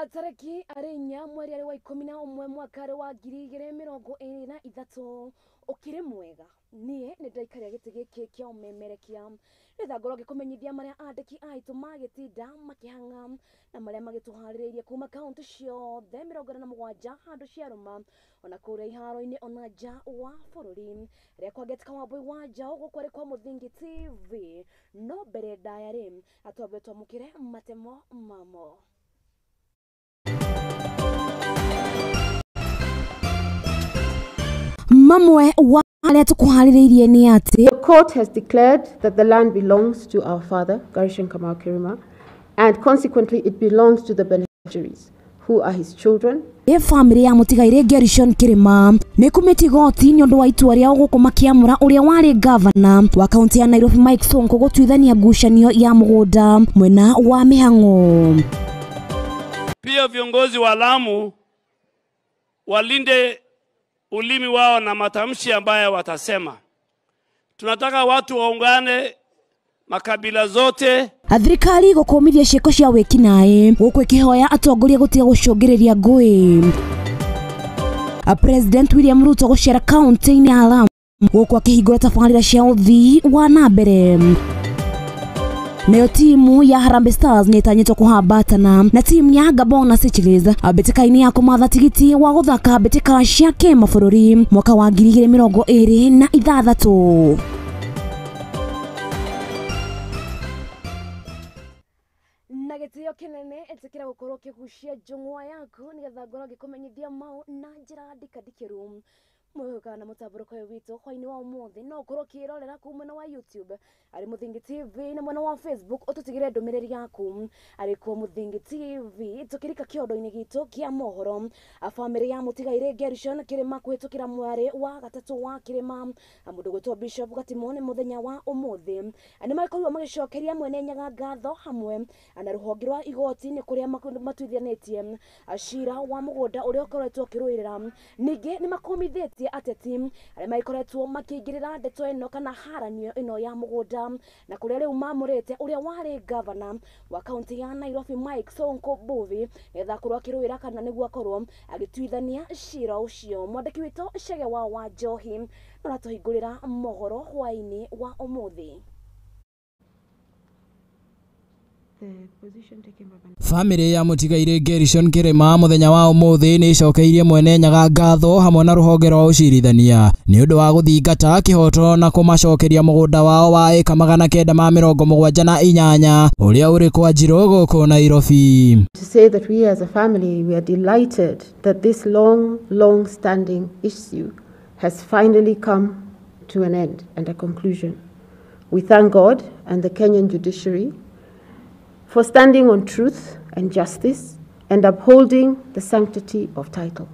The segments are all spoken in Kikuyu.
Tarĩki arĩ inya mweri arĩ wa 11 mwaka arĩ wa 2023. Ũkĩrĩ mwega, niĩ nĩ ndaikaria gĩtĩ gĩkĩ kĩa ũmemerekia nĩgetha ngorwo ngĩkũmenyithia marĩa andĩki aitũ magĩtinda makĩhang'a na marĩa magĩtũharĩrĩirie kuma kaũntĩ ciothe 47 handũ ciarũma ona kũrĩa iharo-inĩ ona nja wa bũrũri. Rĩakwa ngetika Wambui wa Njaũ, gũkũ arĩ kwa Mũthingi TV. No mbere ndaya rĩ, atwambe twamũkĩre matemo mamo. Mamwe wa arĩa tũkũharĩrĩirie nĩ atĩ The court has declared that the land belongs to our father, Gerishon Kamau Kirima, and consequently it belongs to the beneficiaries, who are his children. Bamĩrĩ ya mũtigairĩ Gerishon Kirima nĩ kumĩtie igoti nĩ ũndũ wa itua rĩao gũkũ makĩamũra ũrĩa warĩ gavana wa kaunti ya Nairobi Mike Sonko gũtuithania ngucanio ya mũgũnda mwena wa mĩhang'o. Pia viongozi wa Lamu walinde ulimi wao na matamshi ambayo watasema. Tunataka watu waungane makabila zote. Thirikari gũkũmithia ciĩko cia wĩkinaĩ gũkũ ĩkĩhoya atongoria gũtiga gũcũngĩrĩria ngũĩ. President William Ruto gũcera kaunti-inĩ ya Lamu gũkũ akĩhingũra tabarĩra cia ũthii wa na mbere. Nayo timu ya Harambee Stars nĩ ĩtanyĩtwo kũhambatana na timu ya Gabon na Seychelles mbĩtĩka-inĩ ya kũmatha tigiti wa gũthaka mbĩtĩka cia kĩmabũrũri mwaka wa 2026. Na gĩtĩo kĩnene ĩtĩkĩra gũkorwo ũkĩgucia njũng'wa yaku nĩgetha ngorwo ngĩkũmenyithia mau na njĩra ndikandikĩru. Mwĩhũka na mũtambũrũko ũyũ witũ hwainĩ wa ũmũthĩ no ũkorwo ũkĩrorera kũu mwena wa YouTube arĩ Mũthingi TV na mwena wa Facebook ũtũtigĩre ndũmĩrĩri yaku arĩ kuo Mũthingi TV. Tũkĩrika kĩondo-inĩ gitũ kĩa mohoro, bamĩrĩ ya mũtigairĩ Gerishon Kirima kũhĩtũkĩra mwarĩ wa gatatũ wa Kirima mũndũ gwĩtwo Bishop Gatimo nĩ mũthenya wa ũmũthĩ nĩ makorirwo magĩcokeria Mwene Nyaga ngatho hamwe na rũhonge rwa igoti nĩ kũrĩa matuithanĩtie cira wa mũgũnda ũrĩa ũkoretwo ũkĩrũĩrĩra. Ningĩ nĩ makũmithĩtie ateti arĩa magĩkoretwo makĩingĩrĩra ndeto ĩno kana haranio ĩno ya mũgũnda na kũrĩa rĩu mamũrĩte ũrĩa warĩ gavana wa kaunti ya Nairobi Mike Sonko Mbuvi nĩgetha akorwo akĩrũĩra kana nĩguo akorwo agĩtuithania cira ũcio. Mwandĩki witũ Chege wa Njohi no aratũhingũrĩra mohoro hwainĩ wa ũmũthĩ. Bamĩrĩ ya mũtigairĩ Gerishon Kirima mũthenya wa ũmũthĩ nĩ ĩcokeirie Mwene Nyaga ngatho hamwe na rũhonge rwa ũcirithania nĩ ũndũ wa gũthingata kĩhoto na kũmacokeria mũgũnda wao wa ĩka 978 ũrĩa ũrĩ kwa Njirũ gũkũ Nairobi. To say that we as a family, we are delighted that this long, long standing issue has finally come to an end and a conclusion. We thank God and the Kenyan judiciary for standing on truth and justice and upholding the sanctity of title.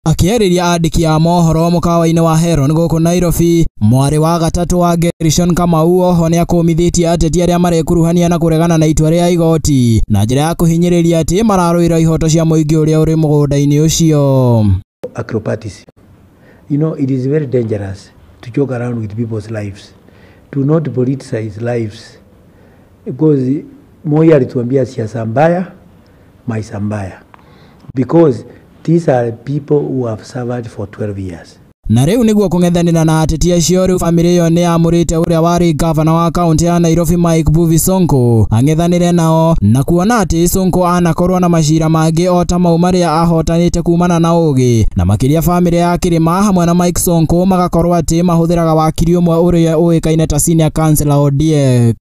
Akĩarĩria andĩki a mohoro mũkawa-inĩ wa Heron gũkũ Nairobi, mwarĩ wa gatatũ wa Gerishon Kamau oho nĩakũmithĩtie ateti arĩa marekuruhania na kũregana na itua rĩa igoti na njĩra ya kũhinyĩrĩria atĩ mararũĩra ihoto cia mũingĩ ũrĩa ũrĩ mũgũnda-inĩ ũcio. Acrobatics. You know, it is very dangerous to joke around with people's lives. Do not politicize lives. Because Moi alituambia siasa mbaya, maisha mbaya. Because these are people who have suffered for 12 years. Na rĩu nĩguo kũng'ethanĩra na ateti acio rĩu bamĩrĩ ĩyo nĩ yamũrĩte ũrĩa warĩ gavana wa kaunti ya Nairobi Mike Mbuvi Sonko ang'ethanĩre nao na kuona atĩ Sonko anakorwo na macira mangĩ o ta mau marĩa ahotanĩte kumana na ũgĩ na makĩria bamĩrĩ ya Kirima hamwe na Mike Sonko magakorwo atĩ mahũthĩraga wakiri ũmwe ũrĩa ũĩkaine ta Senior Counsellor Odiek.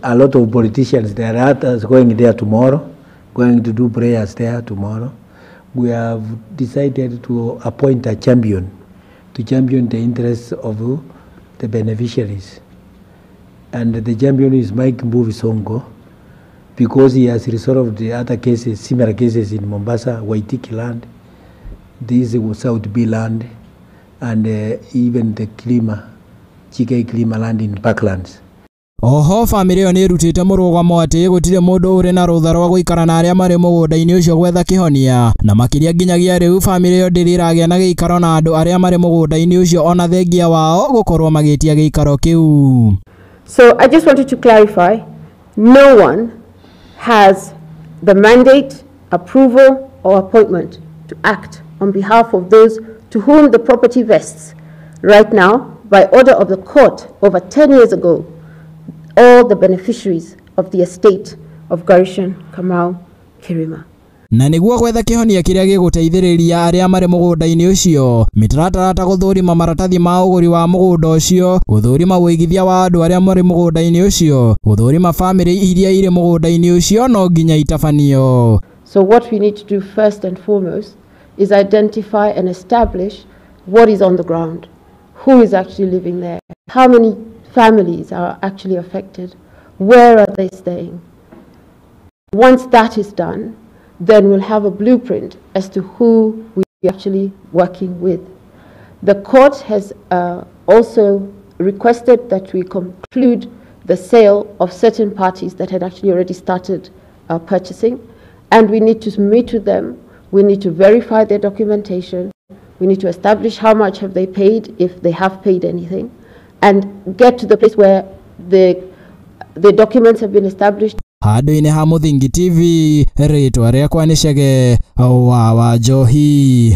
A lot of politicians there are others going there tomorrow, going to do prayers there tomorrow. We have decided to appoint a champion to champion the interests of the beneficiaries. And the champion is Mike Mbuvi Sonko, because he has resolved the other cases, similar cases in Mombasa, Waitiki land, this was South B land, and even the Kilima, Chike Kilima land in Parklands. Oho bamĩrĩ ĩyo nĩ ĩrutĩte mũrũgamo atĩ gũtirĩ mũndũ ũrĩ na rũtha rwa gũikara na arĩa marĩ mũgũnda-inĩ ũcio gwetha kĩhonia na makĩria nginyagia rĩu bamĩrĩ ĩyo ndĩrĩ ĩragĩa na gĩikaro na andũ arĩa marĩ mũgũnda-inĩ ũcio ona thengia wao gũkorwo magĩtia gĩikaro kĩu. So I just wanted to clarify, no one has the mandate approval or appointment to act on behalf of those to whom the property vests. Right now, by order of the court over 10 years ago, all the beneficiaries of the estate of Garrison Kamau Kirima. Na nĩguo gwetha kĩhonia kĩrĩa gĩgũteithĩrĩria arĩa marĩ mũgũnda-inĩ ũcio, mĩtaratara ta gũthũrima maratathi ma ũgũri wa mũgũnda ũcio, gũthũrima wũigithia wa andũ arĩa marĩ mũgũnda-inĩ ũcio, gũthũrima bamĩrĩ iria irĩ mũgũnda-inĩ ũcio no nginya itabanio. So what we need to do first and foremost is identify and establish what is on the ground, who is actually living there, how many families are actually affected, where are they staying. Once that is done, then we'll have a blueprint as to who we are actually working with. The court has also requested that we conclude the sale of certain parties that had actually already started purchasing, and we need to meet with them. We need to verify their documentation. We need to establish how much have they paid, if they have paid anything, and get to the place where the documents have been established. Handũ-inĩ ha Mũthingi TV, rĩtwa rĩakwa nĩ Chege wa Njohi.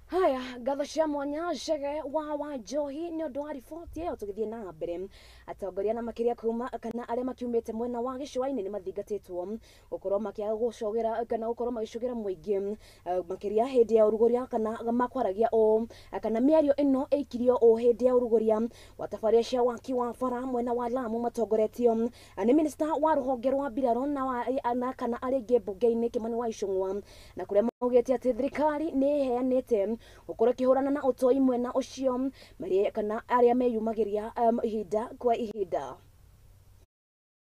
Haya, ngatho cia mwanya Chege wa Njohi nĩ ũndũ wa riboti ĩyo. Tũgĩthiĩ na mbere, atongoria na makĩria kuma kana arĩa makiumĩte mwena wa gĩcũa-inĩ nĩ mathingatĩtwo gũkorwo makĩaga gũcogera kana gũkorwo magĩcogera mũingĩ, makĩria hĩndĩ ya ũrugũria kana makwaragia ũũ kana mĩario ĩno ĩikirio ũũ hĩndĩ ya ũrugũria wa tabarĩra cia waki wa bara mwena wa Lamu matongoretio nĩ minista wa rũhonge rwa mbirarũ na kana arĩa aingĩ mbunge-inĩ Kimani wa Ichung'wa, na kũrĩa maugĩte atĩ thirikari nĩ ĩheanĩte gũkorwo ĩkĩhũrana na ũtoi mwena ũcio kana arĩa meyumagĩria ihinda kwa ihinda.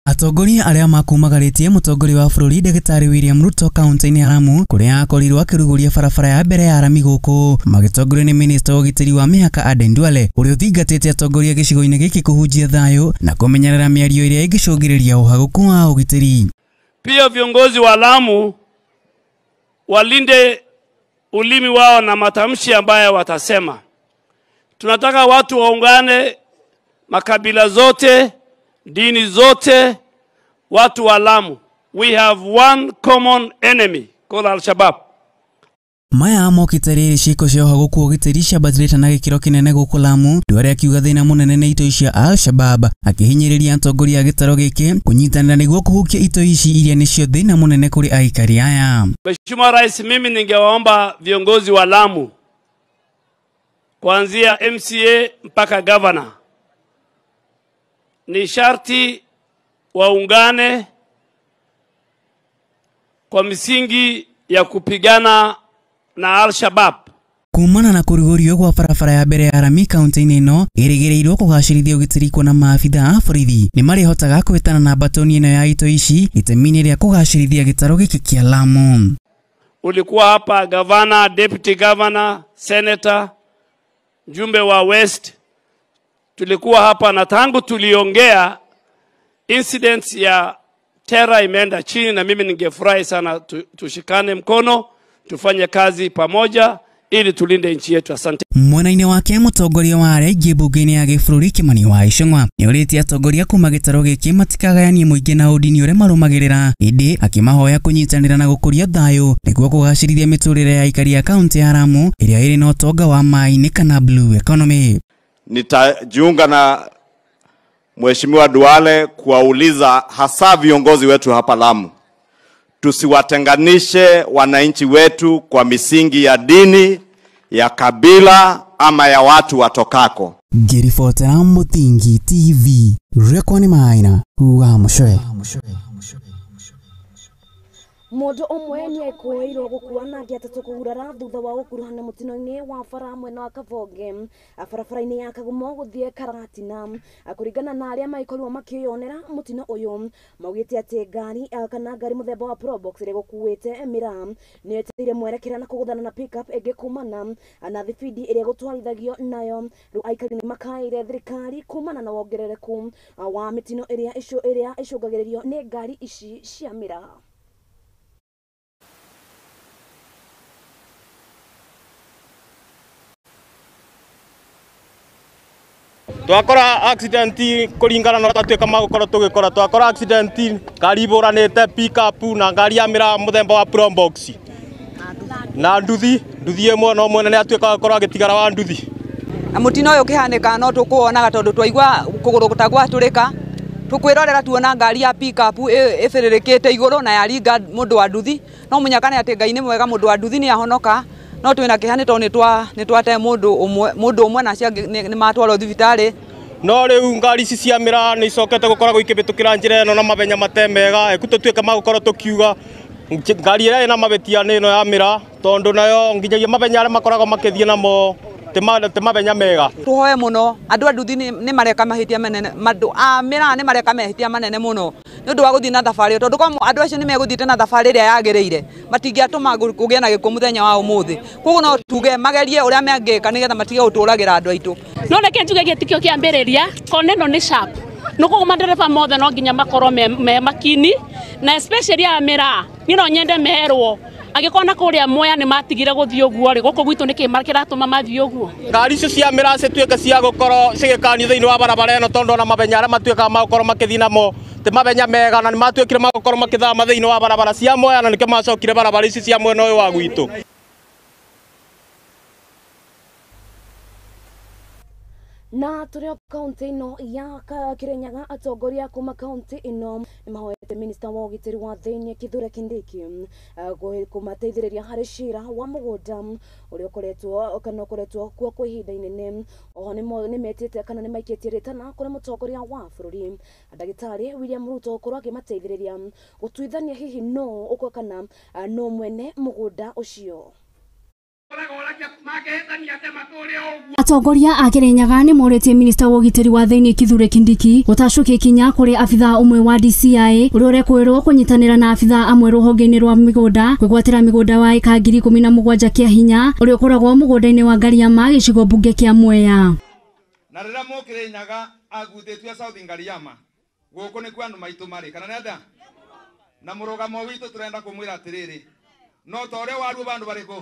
Atongoria arĩa makumagarĩtie mũtongoria wa bũrũri Ndagĩtarĩ William Ruto kaunti-inĩ ya Lamu kũrĩa akorirwo akĩrugũria barabara ya mbere ya rami gũkũ magĩtongorio nĩ minista wa ũgitĩri wa mĩhaka Aden Duale ũrĩa ũthingatĩte atongoria gĩcigo-inĩ gĩkĩ kũhunjia thayũ na kũmenyerera mĩario ĩrĩa ĩngĩcũngĩrĩria ũhagũku wa ũgitĩri. Pia viongozi wa Lamu walinde ulimi wao na matamshi ambayo watasema. Tunataka watu waungane, makabila zote, dini zote, watu wa Lamu. We have one common enemy called Al-Shabaab. Maya mokĩte rĩrĩ ciĩko cia ũhagũku ũgitĩri ciambatĩrĩte na gĩkĩro kĩnene gũkũ Lamu. Duale akiuga thĩna mũnene nĩ itoi cia Al-Shabaab, akĩhinyĩrĩria atongoria a gĩtaro gĩkĩ kũnyitanĩra nĩguo kũhukia itoi ici iria nĩcio thĩna mũnene kũrĩ aikari aya. Mheshimiwa Rais, mimi ningewaomba viongozi wa Lamu kuanzia MCA mpaka governor, ni sharti waungane kwa misingi ya kupigana na Al-Shabaab. Kumana na kũrugũrio gwa barabara ya mbere ya rami kaunti-inĩ ĩno ĩrĩgĩrĩirwo kũgacĩrithia ũgitĩri kuona maabitha a borithi nĩ marĩhotaga kũhĩtana na mbatoni ĩno ya itoi ici itemi-inĩ rĩa kũgacĩrithia gĩtarũ gĩkĩ kĩa Lamu. Ulikuwa hapa governor, deputy governor, senator, mjumbe wa West, tulikuwa hapa na tangu tuliongea incidents ya terror imeenda chini, na mimi ningefurahi sana tushikane mkono tufanye kazi pamoja ili tulinde nchi yetu. Asante. Mwena-inĩ wake mũtongoria wa arĩa aingĩ mbunge-inĩ ya gĩbũrũri Kimani wa Ichung'wa nĩorĩtie atongoria kuma gĩtarũ gĩkĩ matikagayanie mũingĩ na ũndini ũrĩa marũmagĩrĩra, ĩndĩ akĩmahoya kũnyitanĩra na gũkũria thayũ nĩguo kũgacĩrithia mĩtũrĩre ya aikari a kaunti ya Lamu ĩrĩa ĩrĩ na ũtonga wa maĩ-inĩ kana blue economy. Nitajiunga na Mheshimiwa Duale kuwauliza hasa viongozi wetu hapa Lamu, tusiwatenganishe wananchi wetu kwa misingi ya dini, ya kabila ama ya watu watokako. Ngĩribotera Mũthingi TV, rĩakwa nĩ Maina wa Mũcwe. Mũndũ ũmwe nĩ ekũĩirwo gũkua na angĩ atatũ kũgurara thutha wa gũkuruhana mũtino-inĩ wa bara mwena wa Kabonge barabara-inĩ ya Kagumo gũthiĩ Karatina. Kũringana na arĩa magĩkorirwo makĩyonera mũtino ũyũ, maugĩte atĩ ngari kana ngari mũthemba wa Probox ĩrĩa ĩgũkuĩte mĩraa nĩ yetereire mwerekera na kũgũthana na pickup ĩngĩ kumana na thibindi ĩrĩa ĩgũtwarithagio nayo. Rĩu aikari nĩ makaĩire thirikari kumana na wongerereku wa mĩtino ĩrĩa ĩcũngagĩrĩrio nĩ ngari ici cia mĩraa. Twakora accident kuringana na twatuika magukorwo tugikora twakora accident ngari iburanite pick-up na ngari ya mira muthemba wa Probox na nduthi imwe no mwene ni atuika gukorwo agitigara wa nduthi. Na mutino uyu kihanika no tukuonaga tondu twaigua kuguru gutagwaturika tukwirorera tuona ngari ya pick-up ibiririkite iguru na yaringa mundu wa nduthi no munyakane ati Ngai ni mwega mundu wa nduthi ni ahonoka no twina kiha ni tondu ni twate mundu umwe na acio ni matwarwo thibitari. No riu ngari ici cia mira ni icokete gukoragwo ikibitukira njira ino na mabenya mate mega eku tutuike magukorwo tukiuga ngari ĩrĩa ĩna mabetia nĩ ĩno ya mira tondu nayo nginyagia mabenya arĩa makoragwo makĩthiĩ namo ti mabenya mega. Tuhoe muno andu a nduthi ni mareka mahitia manene andu a mira ni mareka mahitia manene muno ni undu wa guthii na thabari tondu kwa andu acio ni meguthiite na thabari ĩrĩa yagĩrĩire matingĩatũma kũgĩe na gĩkuũ mũthenya wa ũmũthĩ. Koguo no tuge magerie ũrĩa mangĩka nĩgetha matige gũtũragĩra andũ aitũ. No reke njuge gĩtikio kĩambĩrĩria kona ĩno nĩ sharp nuko madereba mothe no nginya makorwo me makini na especially a mira ni no nyende merwo angĩkorwo kũrĩa Mwea nĩ matigire gũthiĩ ũguo rĩ gũkũ gwitũ nĩkĩ kĩratũma mathiĩ ũguo. Ngari icio cia mĩraa cituĩke cia gũkorwo cigĩkanio thĩinĩ wa barabara ĩno tondũ ona mabenya arĩa matuĩkaga magũkorwo makĩthiĩ namo ti mabenya mega na nĩ matuĩkire magũkorwo makĩthama thĩinĩ wa barabara cia Mwea na nĩkĩo macokire barabara ici cia mwena ũyũ wa gwitũ. Na tũrĩ kaunti ĩno ya Kirinyaga atongoria kuma kaunti ĩno nĩmahoete minista wa ũgitĩri wa thĩinĩ Kithure Kindiki kũmateithĩrĩria harĩ cira wa mũgũnda ũrĩa ũkoretwo kana ũkoretwo kuo kwa ihinda inene. Oho nĩmetĩte kana nĩmaikĩtie rĩtana kũrĩ mũtongoria wa bũrũri ndagĩtarĩ William Ruto gũkorwo akĩmateithĩrĩria gũtuithania hihi no ũkwa kana no mwene mũgũnda ũcio. Atongoria a Kirinyaga nĩ morĩtie minista wa ũgitĩri wa thĩinĩ Kithure Kindiki gũtacũkia ikinya kũrĩ abithaa ũmwe wa DCI ũrĩa ũrekwĩrwo kũnyitanĩra na abithaa amwe rũhonge-inĩ rwa mĩgũnda kwĩgwatĩra mĩgũnda wa ĩka 17,000 kĩa hinya ũrĩa ũkoragwo mũgũnda-inĩ wa Ngariama gĩcigo mbunge kĩa Mwea. Na rĩrĩa mũkĩrĩnyaga aguthĩtio South Ngariama gũkũ nĩkuo andũ maitũ marĩ kana nĩ atĩa na mũrũgamo witũ tũrenda kũmwĩra atĩrĩrĩ no ta ũrĩa waruo bandũ barĩkũ.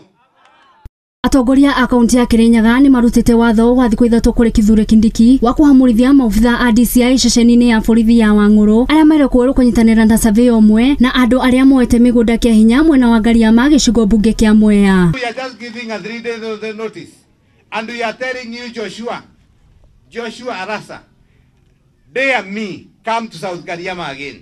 Atongoria a kaunti ya Kirinyaga nĩ marutĩte watho wa thikũ 3 kũrĩ Kithure Kindiki wa kũhamũrithia maobithaa a DCI ceceni-inĩ ya borithi ya Wang'ũrũ arĩa merekwĩrwo kũnyitanĩra na surveyor ũmwe na andũ arĩa moete mĩgũnda kĩa hinya mwena wa Ngariama gĩcigo mbunge kĩa Mwea. We are just giving a 3 days notice and we are telling you Joshua Arasa, dare me come to South Ngariama again.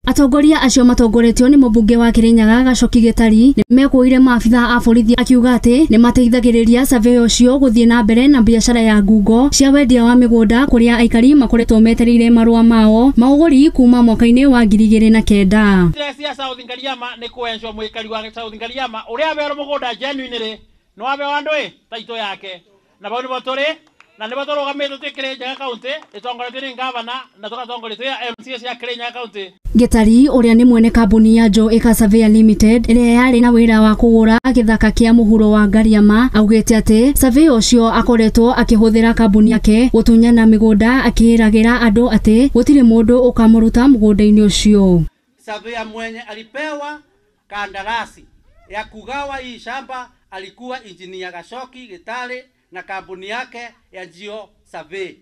Atongoria acio matongoretio nĩ mũmbunge wa Kirinyaga Gacoki Gĩtari nĩ mekũire maabithaa a borithi akiuga atĩ nĩ mateithagĩrĩria surveyor ũcio gũthiĩ na mbere na biacara ya ngungo cia wendia wa mĩgũnda kũrĩa aikari makoretwo metereire marũa mao ma ũgũri kuma mwaka-inĩ wa 2009. Cia South Ngariama nĩ kwencwo mwikari wa South Ngariama ũrĩa aberwo mũgũnda genuine rĩ no abewa andũ ĩ taitũ yake na bau nĩbo tũrĩ na nĩbo tũrũgamĩte twĩ Kirinyaga County ĩtongoretio nĩ ngavana na tũgatongorio twĩ MCA cia Kirinyaga County. Gĩtari ũrĩa nĩ mwene kambuni ya Joe Acre Surveyor Limited ĩrĩa yarĩ na wĩra wa kũgũra gĩthaka kĩa mũhuro wa Ngariama augĩte atĩ surveyor ũcio akoretwo akĩhũthĩra kambuni yake gũtunyana mĩgũnda akĩĩragĩra andũ atĩ gũtirĩ mũndũ ũkamũruta mũgũnda-inĩ ũcio. Surveyor mwenye alipewa kandarasi ya kugawa hii shamba alikuwa Engineer Gacoki Gitari na kampuni yake ya Geo Survey.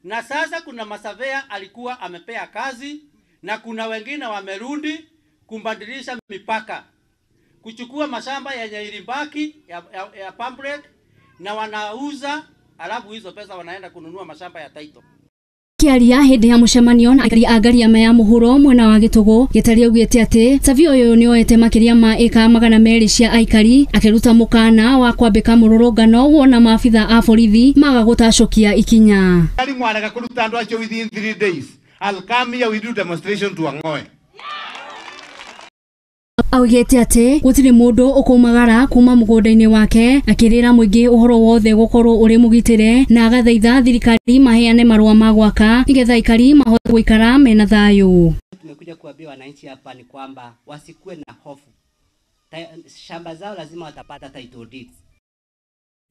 Na sasa kuna masavea alikuwa amepea kazi na kuna wengine wamerudi kumbadilisha mipaka, kuchukua mashamba yenye ilibaki ya Pambrek na wanauza, alafu hizo pesa wanaenda kununua mashamba ya title. Kĩaria hĩndĩ ya mũcemanio na aikari a Ngariama ya mũhuro mwena wa Gĩtũgũ, Gĩtari augĩte atĩ Savio ũyũ nĩoete makĩria ma ĩka 200 cia aikari akĩruta mũkana wa kwambĩka mũrũrũngano wona maabitha a borithi maga gũtacũkia ikinya. Mwarega kũruta andũ acio within 3 days. I'll come here, we do demonstration to Ang'oe. Augĩte atĩ gũtirĩ mũndũ ũkũmagara kuma mũgũnda-inĩ wake akĩrĩra mũingĩ ũhoro wothe gũkorwo ũrĩ mũgitĩre na agathaitha thirikari maheane marũa ma gwaka nĩgetha aikari mahote gũikara mena thayũ. Tumekuja kuambia wananchi hapa ni kwamba wasikuwe na hofu. Shamba zao lazima watapata title deeds.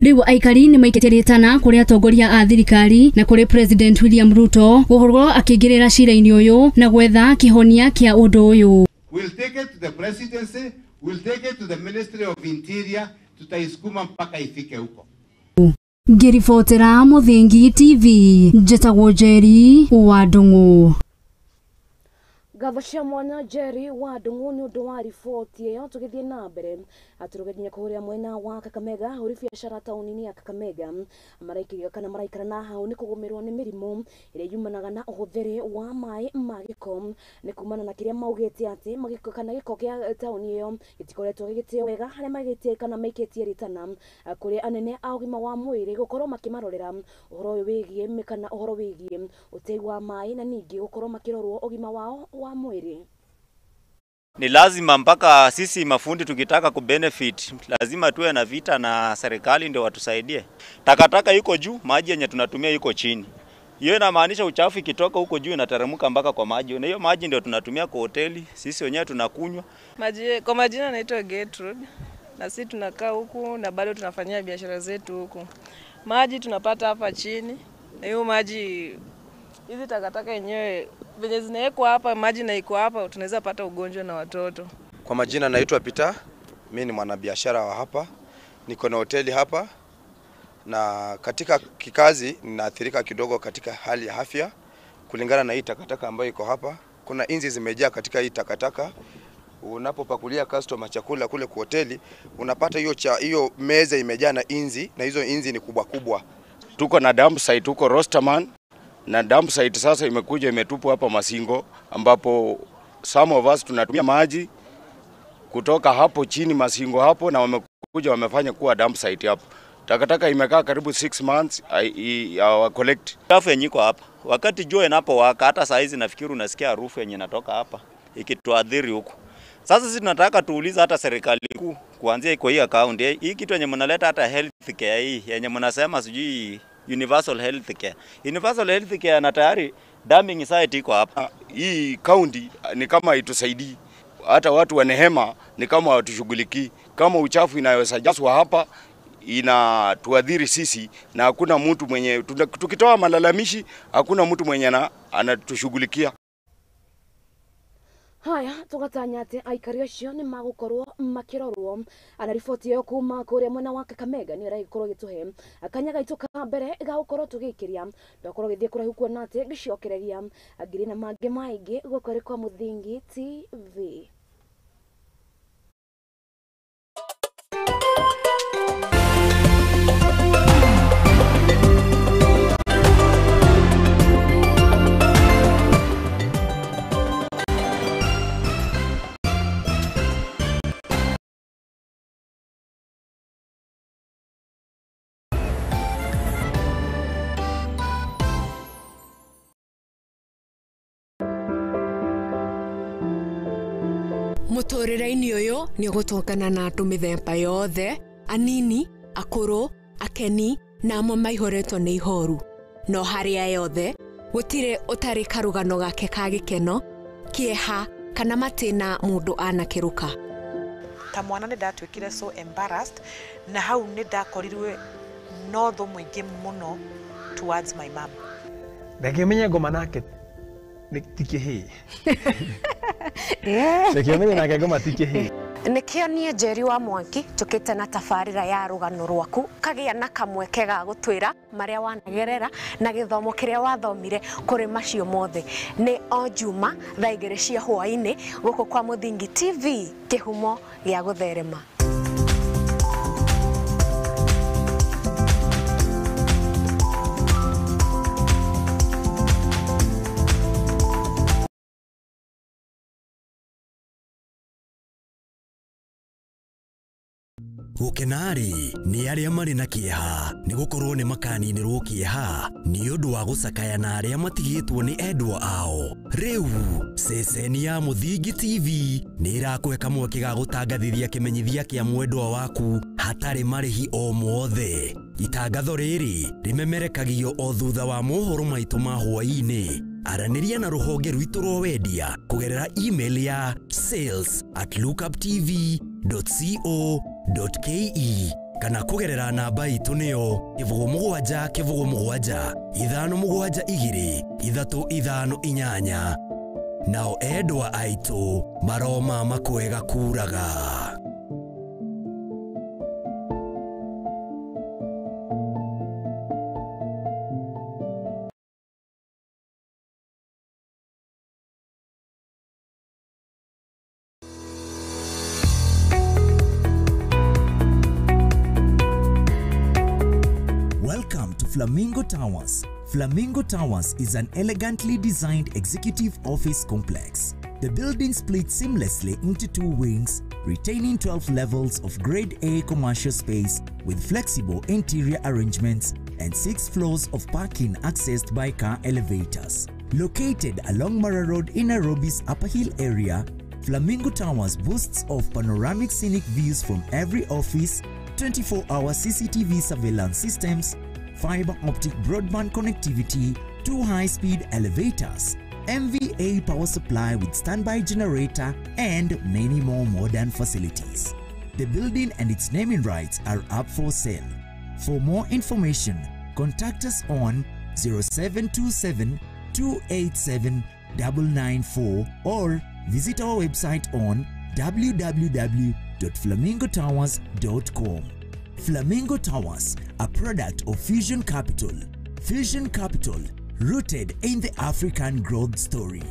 Rĩu aikari nĩ maikĩtie rĩtana kũrĩ atongoria a thirikari na kũrĩ President William Ruto gũkorwo akĩingĩrĩra cira-inĩ ũyũ na gwetha kĩhonia kĩa ũndũ ũyũ. We'll take it to the presidency, we'll take it to the Ministry of Interior, tutaisukuma mpaka ifike huko. Ngĩribotera Mũthingi TV, njĩtagwo Njeri wa Ndung'u. Ngatho cia mwanya Jerry wa Ndung'u nĩ ũndũ wa riboti ĩyo. Tũgĩthiĩ na mbere atũrũge nginya kũrĩa mwena wa Kakamega, ahũri biacara taũni-inĩ ya Kakamega maraikĩrio kana maraikara na hau nĩ kũgũmĩrwo nĩ mĩrimũ ĩrĩa yumanaga na ũhũthĩri wa maĩ ma gĩko, nĩ kumana na kĩrĩa maugĩte atĩ magĩko kana gĩko kĩa taũni ĩyo gĩtikoretwo gĩgĩteo wega, harĩa maigĩte kana maikĩtie ritana kũrĩ anene a ũgima wa mwĩrĩ gũkorwo makĩmarorera ũhoro ũyũ wĩgiĩ kana ũhoro wĩgiĩ ũtei wa maĩ na ningĩ gũkorwo makĩrorwo ũgima wao wa mwĩrĩ. Ni lazima mpaka sisi mafundi tukitaka kubenefit lazima tuwe na vita na serikali ndio watusaidie. Takataka iko juu, maji yenye tunatumia iko chini. Hiyo inamaanisha uchafu ikitoka huko juu inateremka mpaka kwa maji. Na hiyo maji ndio tunatumia kwa hoteli, sisi wenyewe tunakunywa. Maji, kwa majina naitwa Gertrude na sisi tunakaa huku na bado tunafanyia biashara zetu huku. Maji tunapata hapa chini na hiyo maji, hizi takataka yenyewe venye zinawekwa hapa, maji na iko hapa, tunaweza pata ugonjwa na watoto. Kwa majina naitwa Peter, mimi ni mwanabiashara wa hapa, niko na hoteli hapa, na katika kikazi ninaathirika kidogo katika hali ya afya kulingana na hii takataka ambayo iko hapa. Kuna inzi zimejaa katika hii takataka. Unapopakulia customer chakula kule kwa hoteli, unapata hiyo meza imejaa na inzi, na hizo inzi ni kubwa kubwa. Tuko na dump site huko Rosterman, na dump site sasa imekuja imetupwa hapa Masingo, ambapo some of us tunatumia maji kutoka hapo chini Masingo hapo, na wamekuja wamefanya kuwa dump site hapo. Takataka imekaa karibu 6 months collect. Uchafu yenye iko hapa, wakati jua inapowaka, hata saa hizi nafikiri unasikia harufu yenye inatoka hapa ikituadhiri huko. Sasa sisi tunataka tuulize hata serikali kuu kuanzia iko hii account hii kitu yenye mnaleta hata health care hii yenye mnasema sijui universal health care. Universal health care na tayari dumping site iko hapa. Hii county ni kama itusaidii. Hata watu wa Nehema ni kama watushughulikii. Kama uchafu inayosajaswa hapa inatuadhiri sisi, na hakuna mtu mwenye tukitoa malalamishi hakuna mtu mwenye anatushughulikia. Haya, tugatanya ati aikari acio ni magukorwo makirorwo. Ana riboti ĩyo kuma kũrĩa mwena wa Kakamega nĩ ĩragĩkorwo ĩgĩtũhe kanya gaitũ ka mbere ga gũkorwo tũgĩikĩria ndakorwo gĩthiĩ kũraihu kuona atĩ ngĩcokereria ngiri na mangĩ maingĩ gũkũ arĩ kwa Mũthingi TV. Mũtũrĩre-inĩ ũyũ nĩ ũgũtũngana na andũ mĩthemba yothe, anini, akũrũ, akeni na amwe maihũrĩtwo nĩ ihoru. No harĩa yothe, gũtirĩ ũtarĩ karũgano gake ka gĩkeno, kĩeha kana matĩna mũndũ anakĩrũka. Ta mwana nĩ ndatuĩkire so embarrassed, na hau nĩ ndakorirwe no thũ mũingĩ mũno towards my mom. Ndangĩmenya ngoma nake ti kĩhĩĩ. Ndangĩmenya nake ngoma ti kĩhĩĩ. Nĩkĩo niĩ Njeri wa Mwangi tũkĩte na tabarĩra ya rũgano rwaku kagĩa na kamweke ga gũtwĩra marĩa wanagerera na gĩthomo kĩrĩa wathomire kũrĩ macio mothe. Nĩ o Juma thaa 2 cia hwaĩ-inĩ gũkũ kwa Mũthingi TV, kĩhumo gĩa gũtherema. Gũkena-rĩ nĩ arĩa marĩ na kĩeha nĩ gũkorwo nĩ makaninĩrwo kĩeha nĩ ũndũ wa gũcakaya na arĩa matigĩtwo nĩ endwa ao. Rĩu ceceni ya Mũthingi TV nĩ ĩrakũhe kamweke ga gũtangathithia kĩmenyithia kĩa mwendwa waku hatarĩ marĩhi o mothe. Itangatho rĩrĩ rĩmemerekagio o thutha wa mohoro maitũ ma hwaĩ-inĩ. Aranĩria na rũhonge rwitũ rwa wendia kũgerera email ya sales@lookuptv.co.ke kana kũgerera namba itũ nĩyo 07 07 5 7 2 3 5 8. Nao endwa aitũ maroma makwega kuraga. Flamingo Towers. Flamingo Towers is an elegantly designed executive office complex. The building splits seamlessly into two wings, retaining 12 levels of Grade A commercial space with flexible interior arrangements and 6 floors of parking accessed by car elevators. Located along Mara Road in Nairobi's Upper Hill area, Flamingo Towers boasts of panoramic scenic views from every office, 24-hour CCTV surveillance systems, fiber optic broadband connectivity, 2 high-speed elevators, MVA power supply with standby generator, and many more modern facilities. The building and its naming rights are up for sale. For more information, contact us on 0727 287 994 or visit our website on www.flamingotowers.com. Flamingo Towers, a product of Fusion Capital. Fusion Capital, rooted in the African growth story.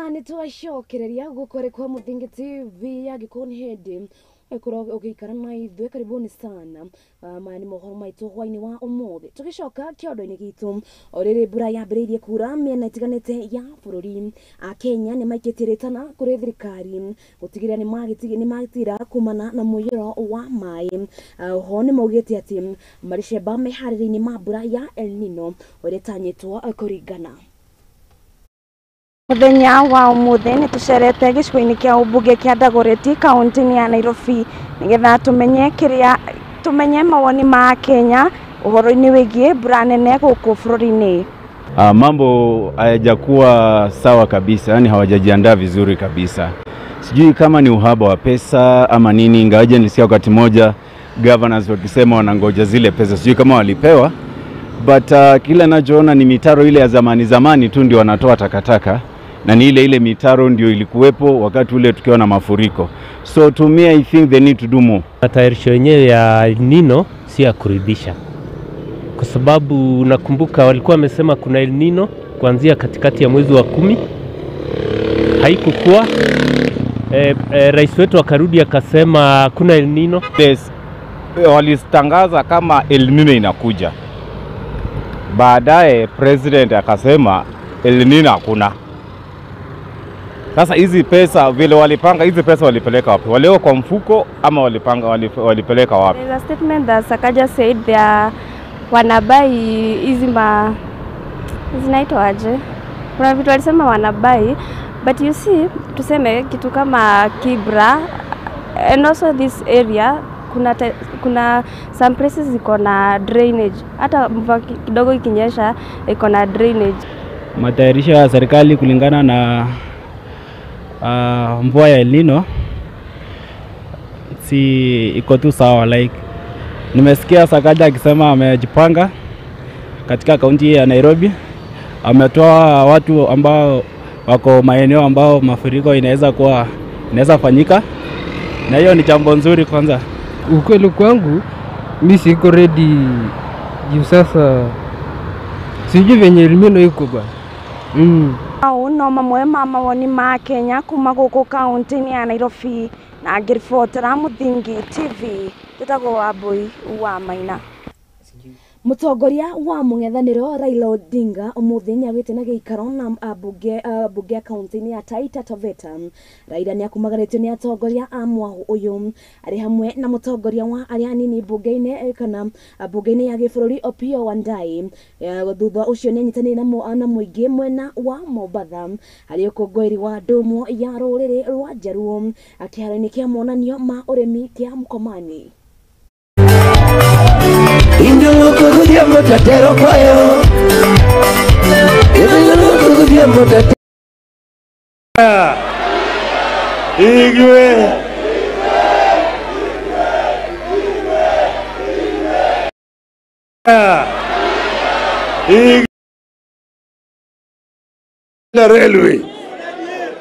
Nitwacokereria gukore kwa Muthingi TV ya Gikoni hindi ikorwo ugiikara na ithuĩ karibuni sana. Maya nĩ mohoro maitũ hwainĩ wa ũmũthĩ. Tũgĩcoka kĩondo-inĩ gitũ, o rĩrĩ mbura yambĩrĩirie kura mĩena ĩtiganĩte ya bũrũri, Akenya nĩ maikĩtie rĩtana kũrĩ thirikari gũtigĩrĩra nĩ magitĩra kumana na mũiyũro wa maĩ. Oho nĩ maugĩte atĩ marĩcemba meharĩria-inĩ ma mbura ya El Nino ũrĩa ĩtanyĩtwo kũringana. Muthenya wa umuthi ni tucerete gicigo-ini kia ubunge kia Dagoretti kaunti-ini ya Nairobi nigetha tumenye kiria tumenye mawoni ma Kenya uhoro-ini wigie mbura nene guku bururi-ini. Mambo hayajakuwa sawa kabisa, yani hawajajiandaa vizuri kabisa. Sijui kama ni uhaba wa pesa ama nini, ingawaje nilisikia wakati moja governors wakisema wanangoja zile pesa, sijui kama walipewa. But kila nachoona ni mitaro ile ya zamani zamani tu ndio wanatoa takataka, na ni ile ile mitaro ndio ilikuwepo wakati ule tukiwa na mafuriko. So to me I think they need to do more. Matayarisho yenyewe ya El Nino si ya kuridhisha, kwa sababu nakumbuka walikuwa wamesema kuna El Nino kuanzia katikati ya mwezi wa 10, haikukua. Rais wetu akarudi akasema kuna El Nino. Yes, walitangaza kama El Nino inakuja. Baadaye president akasema El Nino hakuna. Sasa hizi pesa vile walipanga, hizi pesa walipeleka wapi? Walio kwa mfuko ama walipanga walipeleka wapi? There's a statement that Sakaja said they are wanabai hizi ma zinaitwa aje? Kuna vitu walisema wanabai, but you see tuseme kitu kama Kibra and also this area kuna some places iko na drainage, hata mvua kidogo ikinyesha iko na drainage. Matayarisho ya serikali kulingana na mvua ya El Nino si iko tu sawa. Like nimesikia Sakaja akisema amejipanga katika kaunti ya Nairobi, ametoa watu ambao wako maeneo ambao mafuriko inaweza fanyika, na hiyo ni jambo nzuri. Kwanza ukweli kwangu mimi siko ready juu sasa sijui venye El Nino iko bwana. Au no mamwe ma mawoni ma Kenya kuma guku kaunti-ini ya Nairobi na ngiribotera Muthingi TV njĩtagwo Wambui wa Maina. Mũtongoria wa mũng'ethanĩro Raila Odinga ũmũthĩ nĩagĩte na gĩikaro na ambunge ya kaunti-inĩ ya Taita Taveta. Raila nĩakumagarĩtio nĩ atongoria a mwahu ũyũ arĩ hamwe na mũtongoria wa arĩa anini mbunge-inĩ kana mbunge-inĩ ya gĩbũrũri Opiyo Wandayi. Thutha ũcio nĩanyitanĩire na mũingĩ mwena wa Mombatha harĩ ũkũngũĩri wa ndũmwo ya rũrĩrĩ rwa Njaruo kĩharo-inĩ kĩa monanio ma ũrĩmi kĩa Mkomani. Igwe. Igwe. Uganda Railway,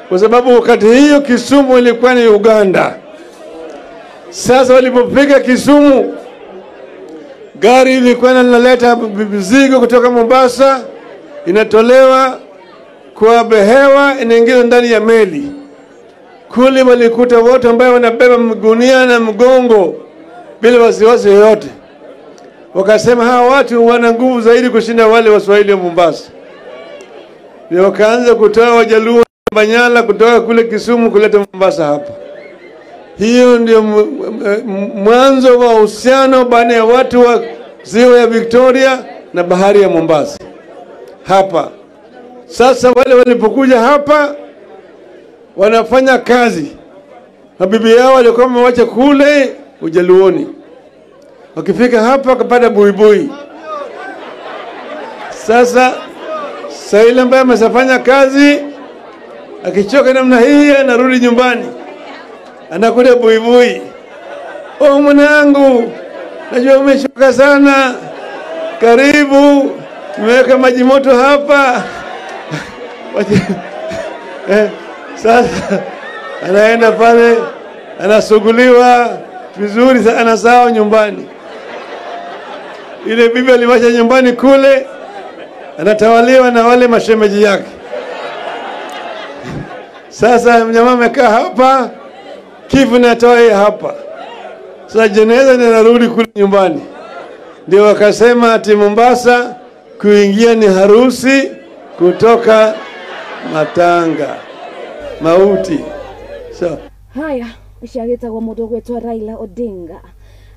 kwa sababu wakati hiyo Kisumu ilikuwa ni Uganda. Sasa walipofika Kisumu, gari ilikuwa inaleta mizigo kutoka Mombasa, inatolewa kwa behewa, inaingizwa ndani ya meli. Kule walikuta watu ambao wanabeba mgunia na mgongo bila wasiwasi yoyote. Wakasema hawa watu wana nguvu zaidi kushinda wale Waswahili wa Mombasa. Ndio wakaanza kutoa Wajaluo Banyala kutoka kule Kisumu kuleta Mombasa hapa. Hiyo ndio mwanzo wa uhusiano baina ya watu wa ziwa ya Victoria na bahari ya Mombasa hapa. Sasa wale walipokuja hapa wanafanya kazi, na bibi yao walikuwa wamewacha kule Ujaluoni. Wakifika hapa wakapata buibui. Sasa ile ambaye ameshafanya kazi akichoka namna hii anarudi nyumbani, anakuta buibui. Oh, mwanangu, najua umechoka sana, karibu, nimeweka maji moto hapa. Sasa anaenda pale, anasuguliwa vizuri, anasahau nyumbani. Ile bibi aliwacha nyumbani kule, anatawaliwa na wale mashemeji yake. Sasa mnyama amekaa hapa, kifu natoa hapa. Sasa jeneza linarudi kule nyumbani. Ndio wakasema ati Mombasa kuingia ni harusi, kutoka matanga mauti. So haya uciagitagwo mundu gwitwo Raila Odinga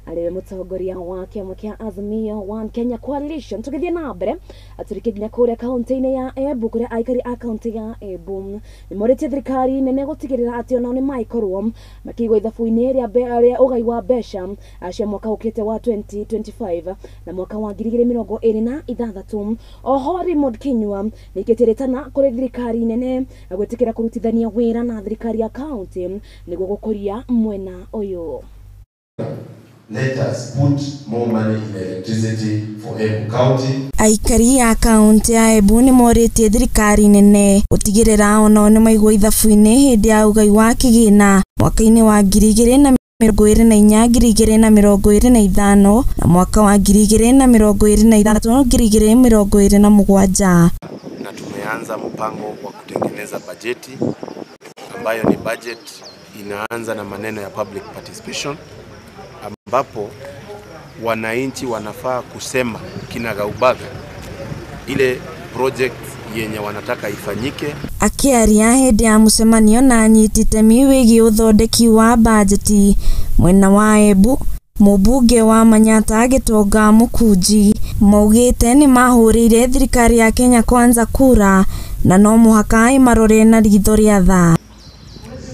ariwe mutongoria wa kiama kia Azimio One Kenya Coalition. Tugithie na mbere aturike nginya kuria kaunti-ini ya Embu, kuria aikari a kaunti ya Embu nimoritie thirikari nene gutigirira ati onao ni maikorwo makigwa ithabu-ini ria ugai wa mbeca cia mwaka ukite wa 2025 na mwaka wa 2026. Oho Raymond Kinyua nikitirĩtana kuri thirikari nene gwitikira kurutithania wira na thirikari ya kaunti niguo gukuria mwena uyu. Let us put more money in electricity for Embu County. Aikari a kaunti ya Embu nĩ morĩtie thirikari nene gũtigĩrĩra onao nĩ maigwo ithabu-inĩ hĩndĩ ya ũgai wa kĩgĩna mwaka-inĩ wa 2024 2025 na mwaka wa 2026 2027. Na tumeanza mpango wa kutengeneza bajeti ambayo ni budget inaanza na maneno ya public participation, ambapo wananchi wanafaa kusema kinagaubaga ile project yenye wanataka ifanyike. Akiaria hĩndĩ ya mũcemanio na anyiti itemi wĩgiĩ ũthondeki wa bajeti mwena wa Embu, mũmbunge wa Manyata Gitonga Mũkunji maugĩte nĩ mahũrĩire thirikari ya Kenya Kwanza kura na no mũhaka ĩmarore na ritho rĩa tha.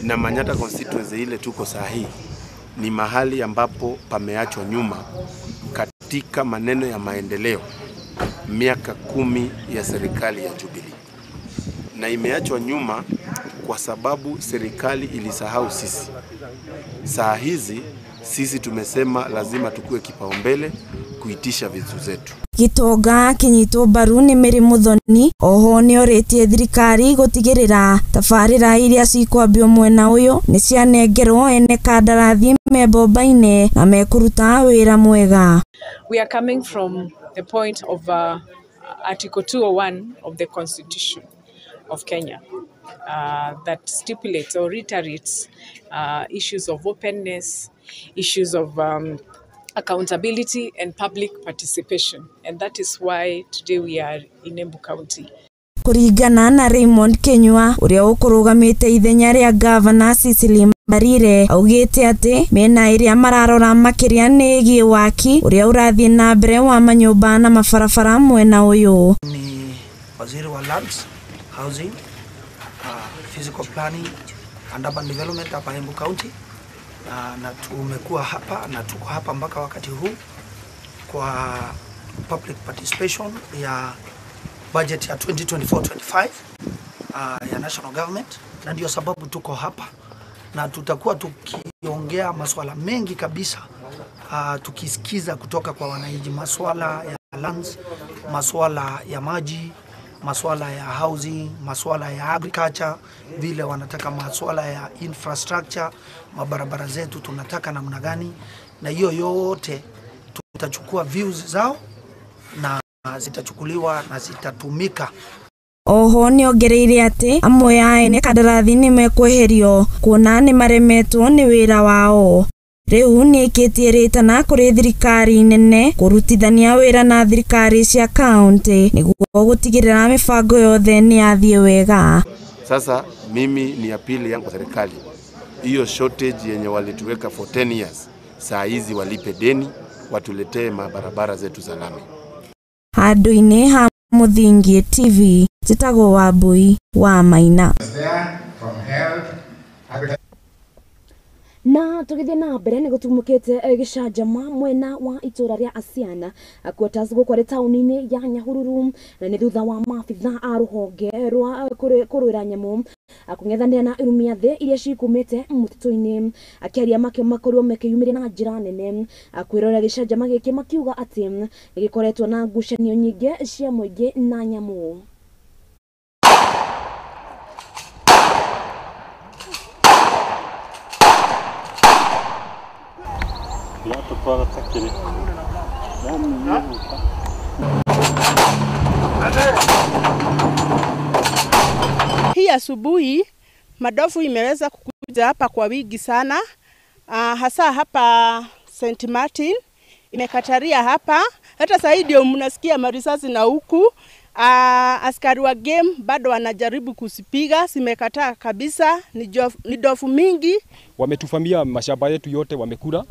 Na Manyata constituency ile tuko sahi ni mahali ambapo pameachwa nyuma katika maneno ya maendeleo miaka 10 ya serikali ya Jubilee. Na imeachwa nyuma kwa sababu serikali ilisahau sisi. Saa hizi sisi tumesema lazima tukue kipaumbele kuitisha vitu zetu. Gitonga akinyitwo mbaru nĩ Mary Muthoni oho nĩorĩtie thirikari gũtigĩrĩra tabarĩra iria cikwambio mwena ũyũ nĩ cianengerwo ene kandarathi me bomba-inĩ na mekũruta wĩra mwega. We are coming from the point of Article 201 of the Constitution of Kenya that stipulates or reiterates issues of openness, issues of accountability and public participation, and that is why today we are in Embu County. Kũringana na Raymond Kinyua ũrĩa ũkũrũgamĩte ithenya rĩa Governor Cecily Mbarire augĩte atĩ mĩena ĩrĩa mararora makĩria nĩ ĩgiĩ waki ũrĩa ũrathiĩ na mbere wa manyũmba na mabarabara mwena ũyũ. Ni waziri wa lands, housing, physical planning and urban development hapa Embu County. Na tumekuwa hapa na tuko hapa mpaka wakati huu kwa public participation ya budget ya 2024-25 ya national government, na ndio sababu tuko hapa na tutakuwa tukiongea masuala mengi kabisa, tukisikiza kutoka kwa wananchi, masuala ya lands, masuala ya maji, masuala ya housing, masuala ya agriculture, vile wanataka masuala ya infrastructure, mabarabara zetu tunataka namna gani, na hiyo yote tutachukua views zao na zitachukuliwa na zitatumika. Oho nĩongereire atĩ amwe a ene kandarathi nĩmekweherio kuona nĩmaremetwo nĩ wĩra wao. Rĩu nĩĩkĩtie rĩtana kũrĩ thirikari nene kũrutithania wĩra na thirikari cia kaunti nĩguo gũtigĩrĩra mĩbango yothe nĩyathiĩ wega. Sasa mimi ni apili yangu kwa serikali, hiyo shortage yenye walituweka for 10 years, saa hizi walipe deni, watuletee mabarabara zetu za lami. Handũ-inĩ ha Mũthingi TV, njĩtagwo Wambui wa Maina. Na tũgĩthiĩ na mbere nĩ gũtumũkĩte gĩcanjama mwena wa itũra rĩa Asiana quarters gũkũ arĩ taũni-inĩ ya Nyahururu, na nĩ thutha wa maabitha a rũhonge rwa kũrũĩra nyamũ kũng'ethanĩra na irumia thĩ iria cikumĩte mũtitũ-inĩ. Akĩaria makĩo makorirwo makĩyumĩria na njĩra nene kwĩrorera gĩcanjama gĩkĩ, makiuga atĩ nĩ gĩkoretwo na ngucanio nyingĩ cia mũingĩ na nyamũ. Hii asubuhi madofu imeweza kukuja hapa kwa wingi sana, hasa hapa St. Martin imekataria hapa. Hata sasa ndio mnasikia marisasi na huku askari wa game bado wanajaribu kusipiga, zimekataa kabisa. Ni dofu mingi. Wametufamia mashamba yetu yote wamekula,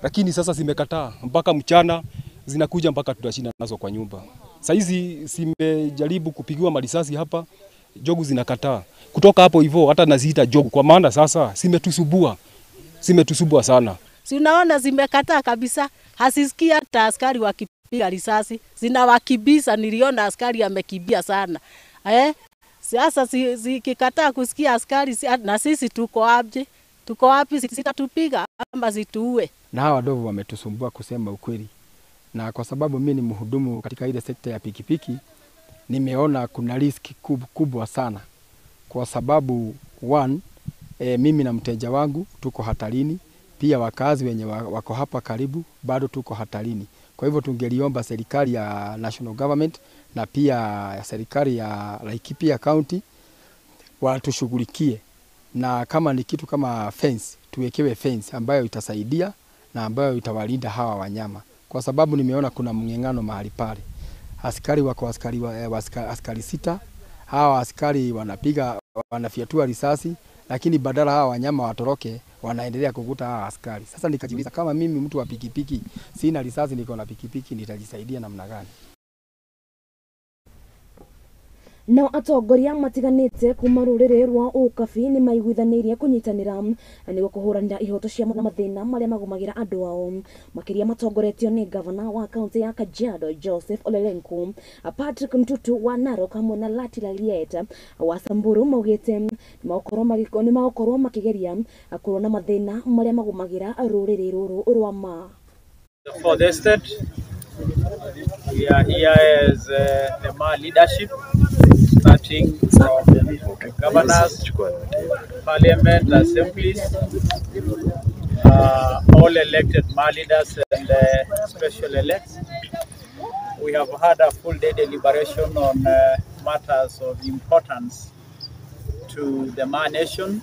lakini sasa zimekataa mpaka mchana zinakuja mpaka tunashinda nazo kwa nyumba. Saizi zimejaribu kupigiwa marisasi hapa, jogu zinakataa. Kutoka hapo hivyo hata naziita jogu kwa maana sasa zimetusubua. Zimetusubua sana. Si unaona zimekataa kabisa, hasisikii hata askari wakipiga risasi, zinawakibisa. Niliona askari amekimbia sana. Sasa zikikataa kusikia askari, na sisi tuko wapi? Tuko wapi? Zitatupiga ama zituue? Na hawa ndovu wametusumbua kusema ukweli. Na kwa sababu mimi ni mhudumu katika ile sekta ya pikipiki, nimeona kuna riski kubwa sana. Kwa sababu one, mimi na mteja wangu tuko hatarini, pia wakazi wenye wako hapa karibu bado tuko hatarini. Kwa hivyo tungeliomba serikali ya national government na pia serikali ya Laikipia County watushughulikie, na kama ni kitu kama fence, tuwekewe fence ambayo itasaidia na ambayo itawalinda hawa wanyama. Kwa sababu nimeona kuna mng'eng'ano mahali pale. Askari wako askari 6, hawa askari wanapiga, wanafiatua risasi, lakini badala hawa wanyama watoroke wanaendelea kukuta hawa askari. Sasa nikajiuliza, kama mimi mtu wa pikipiki sina risasi, niko na pikipiki, nitajisaidia namna gani? Nao atongoria matiganĩte kuma rũrĩrĩ rwa ũkabi nĩ maiguithanĩirie kũnyitanĩra nĩguo kũhũranĩra ihoto cia mathĩna marĩa magũmagĩra andũ ao, makĩria matongoretio nĩ gavana wa kaunti ya Kajiado Joseph Olelenku, Patrick Ntutu wa Narok hamwe na Lati Laliet wa Samburu. Maugĩte nĩ magũkorwo makĩgeria kũrũa na mathĩna marĩa magũmagĩra rũrĩrĩ rũrũ rwa ma. For the state, we are here as the Ma leadership, starting from governors, parliament, assemblies, all elected Ma leaders and special elects. We have had a full day deliberation on matters of importance to the Ma nation,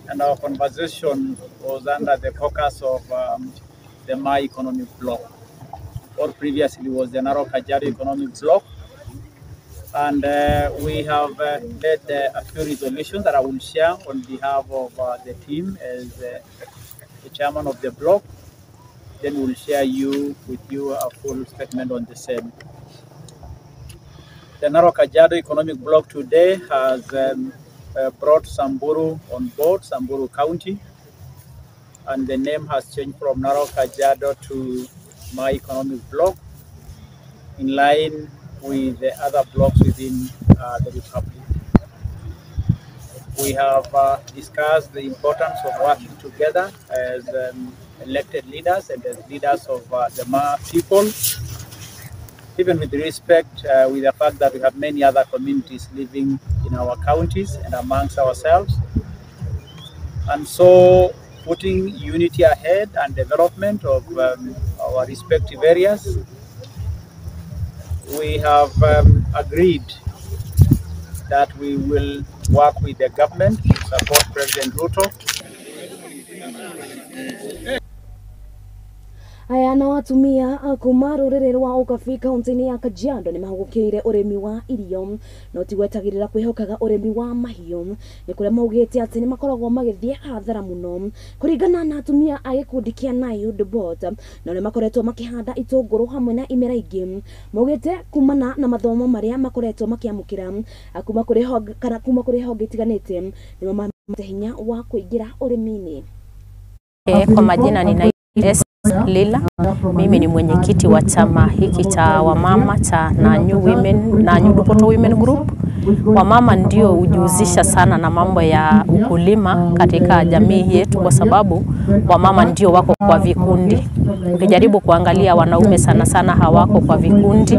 and our conversation was under the focus of the Ma Economic Bloc, or previously was the Narok Kajiado Economic Bloc. And we have led a few resolutions that I will share on behalf of the team as the chairman of the bloc. Then we'll share with you a full statement on the same. The Narok Kajiado Economic Bloc today has brought Samburu on board, Samburu County, and the name has changed from Narok Kajiado to Ma Economic Bloc, in line with the other blocks within the Republic. We have discussed the importance of working together as elected leaders and as leaders of the Ma people, Even with respect with the fact that we have many other communities living in our counties and amongst ourselves. And so putting unity ahead and development of our respective areas, we have agreed that we will work with the government to support President Ruto. Aya na atumia kuma rũrĩrĩ rwa Ũkabi kaunti-inĩ ya Kajiado nĩmahũgũkĩire ũrĩmi wa irio no ti gwetagĩrĩra kwĩhokaga ũrĩmi wa mahiũ nĩ kũrĩa maugĩte atĩ nĩmakoragwo magĩthiĩ hathara mũno kũringana na atumia a gĩkundi kĩa Nayud Bot na nĩ makoretwo makĩhanda itũngũrũ hamwe na imera ingĩ maugĩte kumana na mathomo marĩa makoretwo makĩamũkĩra kuma kũrĩ honge kana kuma kũrĩ honge itiganĩte nĩmo mamete hinya wa kũingĩra ũrĩmi-inĩ. Kwa majina ni Lila, mimi ni mwenyekiti wa chama hiki cha wamama cha Nanyu Women, Nanyu Dupoto Women Group. Wamama ndio hujihusisha sana na mambo ya ukulima katika jamii yetu kwa sababu wamama ndio wako kwa vikundi. Ukijaribu kuangalia wanaume sana sana hawako kwa vikundi,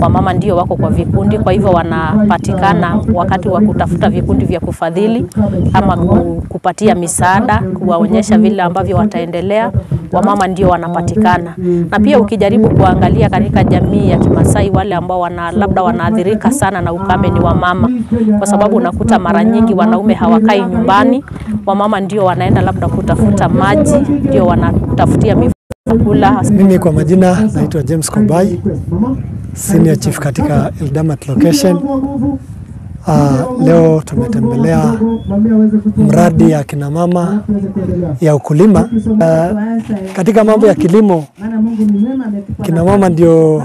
wamama ndio wako kwa vikundi, kwa hivyo wanapatikana wakati wa kutafuta vikundi vya kufadhili ama kupatia misaada, kuwaonyesha vile ambavyo wataendelea, wamama ndio wanapatikana. Na pia ukijaribu kuangalia katika jamii ya Kimasai wale ambao labda wanaathirika sana na ukame ni wamama, kwa sababu unakuta mara nyingi wanaume hawakai nyumbani, wamama ndio wanaenda labda kutafuta maji, ndio wanatafutia mifuko. Mimi kwa majina naitwa James Kobai, Senior Chief katika Eldamat Location. Leo tumetembelea mradi ya kina mama ya ukulima. Katika mambo ya kilimo, kina mama ndio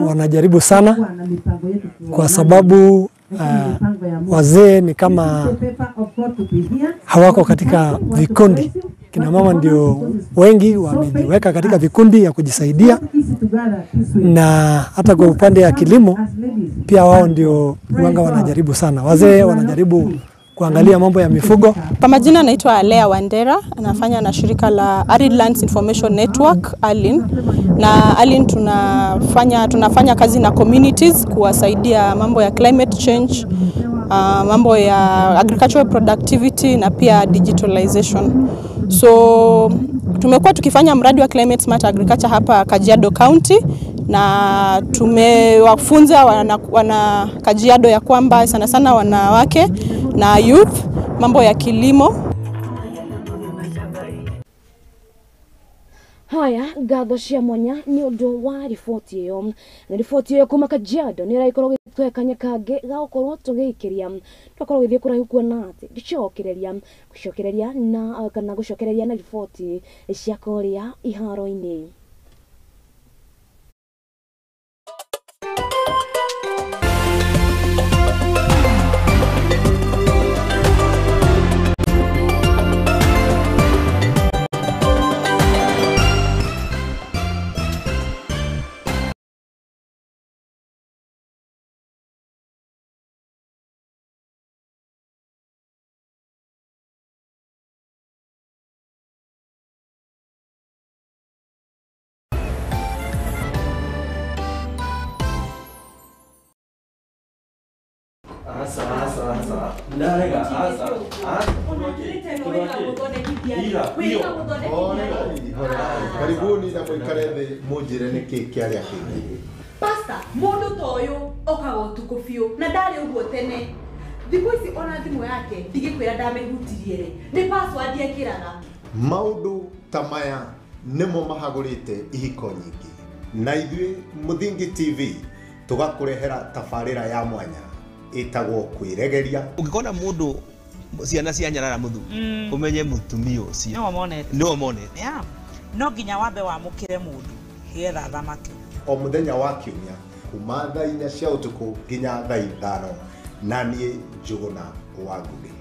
wanajaribu sana kwa sababu wazee ni kama hawako katika vikundi. Kina mama ndio wengi wamejiweka katika vikundi ya kujisaidia, na hata kwa upande ya kilimo pia wao ndio wanga wanajaribu sana. Wazee wanajaribu kuangalia mambo ya mifugo. Kwa majina naitwa Alea Wandera, anafanya na shirika la Arid Lands Information Network ALIN. Na ALIN tunafanya kazi na communities kuwasaidia mambo ya climate change, mambo ya agricultural productivity na pia digitalization. So tumekuwa tukifanya mradi wa Climate Smart Agriculture hapa Kajiado County, na tumewafunza wana Kajiado ya kwamba sana sana wanawake na youth mambo ya kilimo. Haya, ngatho cia mwanya ni undu wa riboti iyo. Na riboti iyo kuma Kajiado ni ĩragĩkorwo ĩgĩtũhe kanya kangĩ ga gũkorwo tũgĩikĩria tũgakorwo gĩthiĩ kũraihu kuona atĩ gũcokereria na kana gũcokereria na riboti cia kũrĩa iharo-inĩ. Karibuni na mwikare thĩ mũnjĩre nĩkĩ kĩarĩa kĩngĩ. Pastor, mũndũ ta ũyũ okaga ũtukũ biũ na ndarĩ ũguo tene. Thikũ ici ona thimũ yake ndigĩkwĩra ndamĩhutirie rĩ, nĩ password ekĩraga. Maũndũ ta maya nĩmo mahagũrĩte ihiko nyingĩ, na ithuĩ Mũthingi TV tũgakũrehera tabarĩra ya mwanya ĩtagwo kwĩregeria. Ũngĩkona mũndũ ciana cia nyarara mũthuri ũmenye mũtumia ũcio nĩwe monete. No nginya wambe wamũkĩre mũndũ getha thamaki. O mũthenya wa kiumia kuma thaa 4 cia ũtukũ nginya thaa 5, na niĩ Njũgũna wa Ngũgĩ.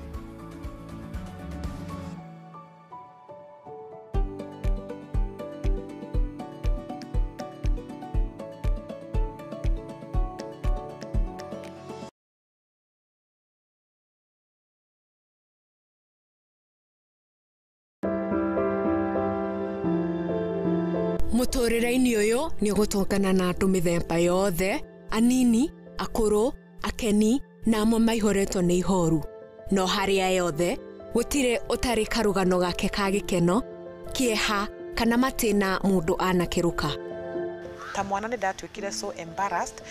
Mũtũrĩre-inĩ ũyũ nĩ ũgũtũngana na andũ mĩthemba yothe, anini, akũrũ, akeni na amwe maihũrĩtwo nĩ ihoru. No harĩa yothe, gũtirĩ ũtarĩ karũgano gake ka gĩkeno, kĩeha kana matĩna mũndũ anakĩrũka. Ta mwana nĩ ndatuĩkire so embarrassed,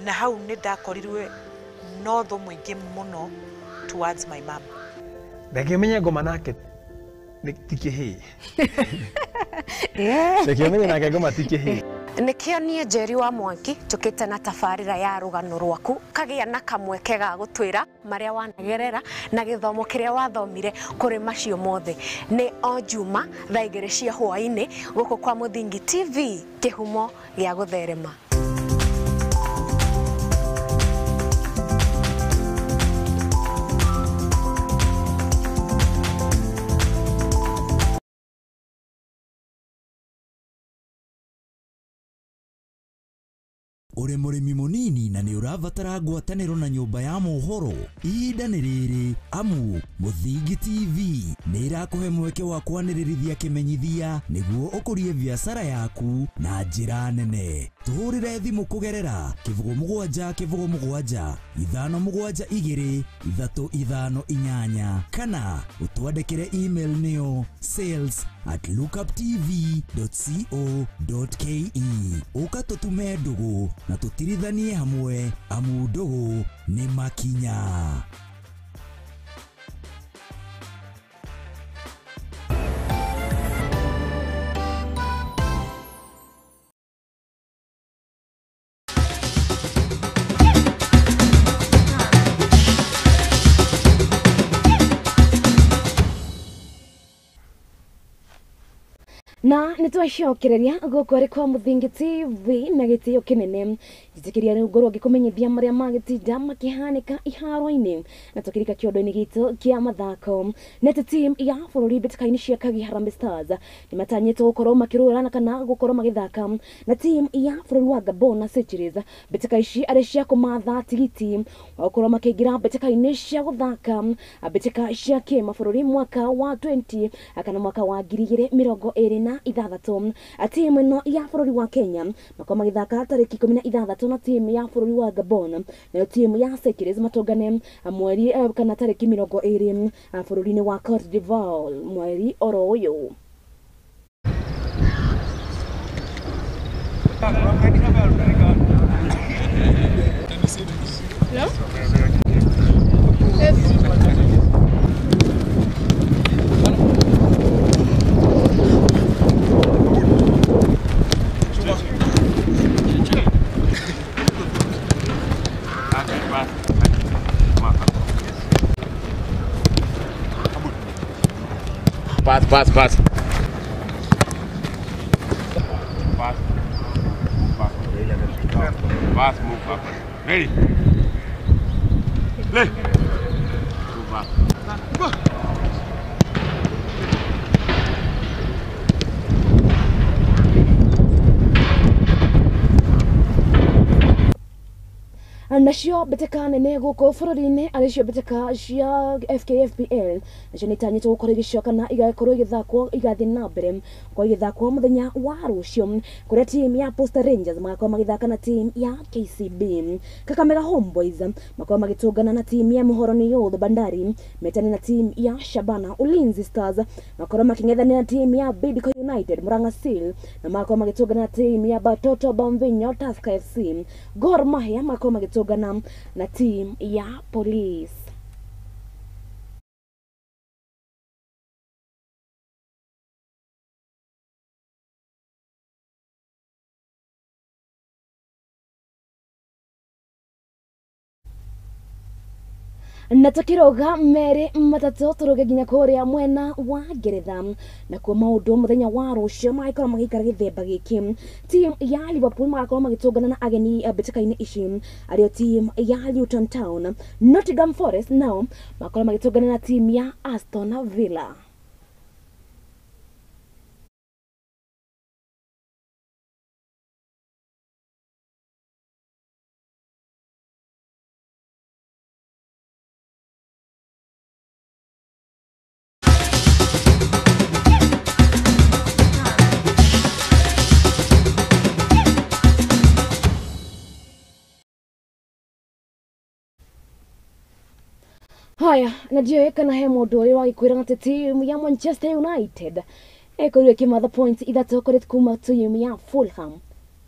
na hau nĩ ndakorirwe no thũ mũingĩ mũno towards my mom. Reke menye ngoma nake ti kĩhĩĩ. Reke menye nake ngoma ti kĩhĩĩ. Nĩkĩo niĩ Njeri wa Mwangi njũkĩte na tabarĩra ya rũgano rwaku kagĩa na kamweke ga gũtwĩra marĩa wanagerera na gĩthomo kĩrĩa wathomire kũrĩ macio mothe. Nĩ o Juma thaa 2 cia hwaĩ-inĩ gũkũ kwa Mũthingi TV, kĩhumo gĩa gũtherema. Uri mũrĩmi mũnini na nĩ ũrabatara ngwatanĩro na nyũmba ya mohoro, ihinda nĩ rĩrĩ amu Mũthingi TV nĩ ĩrakũhe mweke wa kwanĩrĩrithia kĩmenyithia nĩguo ũkũrie biacara yaku na njĩra nene. Tũhũrĩre thimũ kũgerera 07 07 572 358 kana ũtwandĩkĩre email nĩyo sales@lookuptv.co.ke. Ũka tũtume ndũgũ na tũtirithanie hamwe amu ndũgũ nĩ makinya. Na nĩ twacokereria gũkũ arĩ kwa Mũthingi TV na gĩtĩo kĩnene njĩtĩkĩria rĩu ngorwo ngĩkũmenyithia marĩa magĩtinda makĩhanĩka iharo-inĩ na tũkĩrika kĩondo-inĩ gitũ kĩa mathako. Neti team ya bũrũri mbĩtĩka-inĩ cia Kagi Harambee Stars nĩ matanyĩtwo gũkorwo makĩrũra kana gũkorwo magĩthaka na team ya bũrũri wa Gabon na Seychelles. Mbĩtĩka ici arĩ cia kũmatha tigiti wa gũkorwo makĩingĩra mbĩtĩka-inĩ cia gũthaka mbĩtĩka cia kĩmabũrũri mwaka wa 20 kana mwaka wa 2026. Timu ĩno ya bũrũri wa Kenya makorwo magĩthaka tarĩki 16 na timu ya bũrũri wa Gabon, nayo timu ya Seychelles matũngane mweri kana tarĩki 20 bũrũri-inĩ wa Cote d'Ivoire mweri oro ũyũ. Pass, pass, pass. Pass. Pass, move back. Ready? Play. Move back. Go. Nacio mbĩtĩka nene gũkũ bũrũri-inĩ arĩ cio mbĩtĩka cia FKFPL nacio nĩ itanyĩtwo gũkorwo igĩcoka na igakorwo igĩthakwo igathiĩ na mbere gũkorwo igĩthakwo mũthenya wa rũciũ kũrĩa team ya Posta Rangers magakorwo magĩthaka na team ya KCB. Kakamega Homeboys makorwo magĩtũngana na team ya Muhoroni Youth. Bandari metane na team ya Shabana. Ulinzi Stars makorwo makĩng'ethanĩra na team ya Bidco United. Murang'a Seal na makorwo magĩtũngana na team ya Batoto Bamvinyo Tusker FC. Gor Mahia makorwo magĩtũngana na team ya Police. Na tukiroga merĩ matatũ tũrũge nginya kũrĩa mwena wa Ngeretha nakuo maũndũ mũthenya wa rũciũ magĩkorwo magĩikara gĩthemba gĩkĩ. Team ya Liverpool magakorwo magĩtũngana na ageni mbĩtĩka-inĩ ici arĩo team ya Luton Town. Nottingham Forest nao magakorwo magĩtũngana na team ya Aston Villa. Haya, na ndiũĩ kana he mũndũ ũrĩ wagĩkwĩra atĩ timu ya Manchester United ĩkorirwo ĩkĩmatha points 3 kũrĩ kuma timu ya Fulham.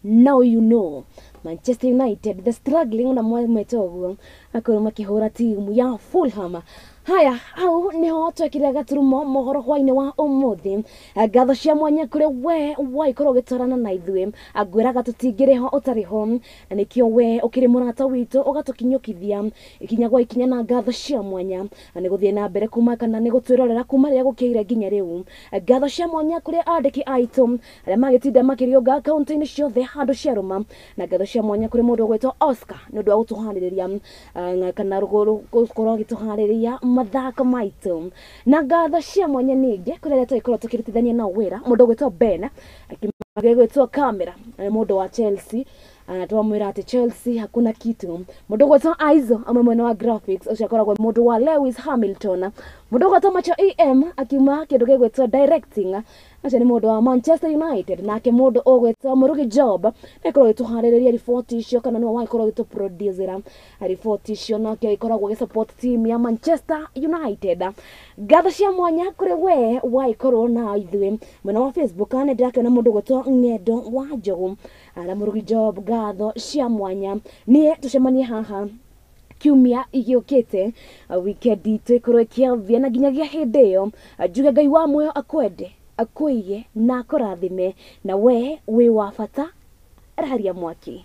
Now you know Manchester United, the struggling na mwete ũguo, akorwo makĩhũra timu ya Fulham. Haya, hau niho twekire gaturumo mohoro hwainĩ wa ũmũthĩ. Ngatho cia mwanya kũrĩ we waikorwo ũgĩtwarana na ithuĩ, ngwĩraga tũtingĩrĩ ho ũtarĩ ho, na nĩkĩo we ũkĩrĩ mũrata witũ ũgatũkinyũkithia ikinya gwa ikinya, na ngatho cia mwanya nĩ gũthiĩ na mbere kuma kana nĩ gũtwĩrorera kuma rĩrĩa gũkĩire nginya rĩu. Ngatho cia mwanya kũrĩ andĩki aitũ arĩa magĩtinda makĩrĩũnga kaunti-inĩ ciothe handũ ciarũma, na ngatho cia mwanya kũrĩ mũndũ ũgwĩtwo Oscar nĩ ũndũ wa gũtũharĩrĩria kana gũkorwo agĩtũharĩrĩria mathako maitũ, na ngatho cia mwanya ningĩ kũrĩ arĩa tũgĩkorwo tũkĩrutithania nao wĩra, mũndũ ũgwĩtwo Ben akĩgwĩtwo camera, mũndũ wa Chelsea, twamwĩra atĩ Chelsea hakuna kitu, mũndũ ũgwĩtwo Aizo amwe mwena wa graphics, ũcio akoragwo mũndũ wa Lewis Hamilton, mũndũ ũgwĩtwo Macho EM akiuma kĩndũ gĩgwĩtwo directing, acio nĩ mũndũ wa Manchester United, nake mũndũ ũgwĩtwo Mũrugi Job nĩakorwo agĩtũharĩrĩria riboti icio, kana nĩwe wagĩkorwo agĩtũproducera riboti icio, nake agĩkoragwo agĩsupport team ya Manchester United. Ngatho cia mwanya kũrĩ we wagĩkorwo na ithuĩ mwena wa Facebook, nĩ ndĩrakĩona mũndũ ũgwĩtwo Ng'endo wa Njogu na Mũrugi Job, ngatho cia mwanya. Niĩ tũcemanie haha kiumia igĩũkĩte, weekend itũ ĩkorwo ĩkĩambia, na nginyagia hĩndĩ ĩyo njuge Ngai wa muoyo akwende, akũige na akũrathime, na we wĩ wa bata, raharia mwaki.